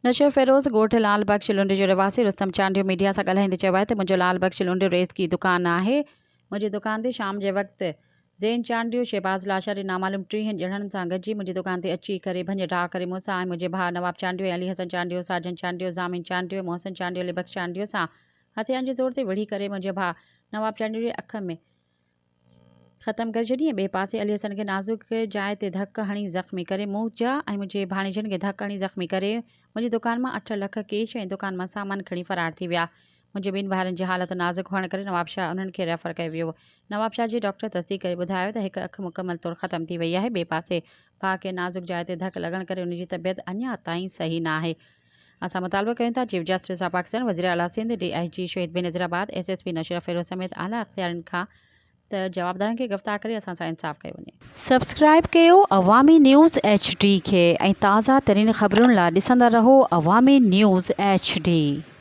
نوشهروفيروز ڳوٺ لال بخش لنڊ جو رهواسي رستم چانڊيو ميڊيا سان ڳالهائيندي چيو آهي ته منهنجو لال بخش لنڊ ريزڪي دڪان آهي منهنجي دڪان تي شام جي وقت زين چانڊيو، شهباز لاشاري نامعلوم ٽيهن ڄڻن سان گڏجي منهنجي دڪان تي اچي ڪري ڀڃ ڊاهه ڪري مون سان ۽ منهنجي ڀاء نواب چانڊيو ۽ علي حسن چانڊيو، ساجن چانڊيو، ضامن چانڊيو، محسن چانڊيو، علي بخش چانڊيو سان هٿيارن جي زور تي وڙهي ڪري منهنجي ڀاء نواب چانڊيو جي اک ۾ ختم ڪري ڇڏي ۽ ٻئي پاسي علي حسن کي نازڪ جاء تي ڌڪ هڻي زخمي ڪري مون جا ۽ منهنجي ڀاڻيجن کي ڌڪ هڻي زخمي ڪري منهنجي دڪان مان اٺ لک ڪيش ۽ دڪان مان سامان کڻي فرار ٿي ويا. منهنجي ٻن ڀائرن جي حالت نازڪ هئڻ ڪري نوابشاهه انهن کي ريفر ڪيو ويو. نوابشاهه جي ڊاڪٽر تصديق ڪري ٻڌايو ته هڪ اک مڪمل طور ختم ٿي وئي آهي ٻئي پاسي ڀاء کي نازڪ جاء تي ڌڪ لڳڻ ڪري ان جي طبيعت اڃا تائين صحيح ناهي. اسان مطالبو ڪيون ٿا چيف جسٽس آف پاڪستان، وزير اعليٰ Sindh, D I G Shaheed Benazirabad, S S P Naushahro Feroze سميت اعليٰ اختيارين کان ته جوابدارن کي گرفتار ڪري اسان سان انصاف ڪيو وڃي. سبسڪرائيب ڪيو عوامي نيوز ايڇ ڊي کي ۽ تازه ترين خبرن لا ڏسندا رهو عوامي نيوز ايڇ ڊي.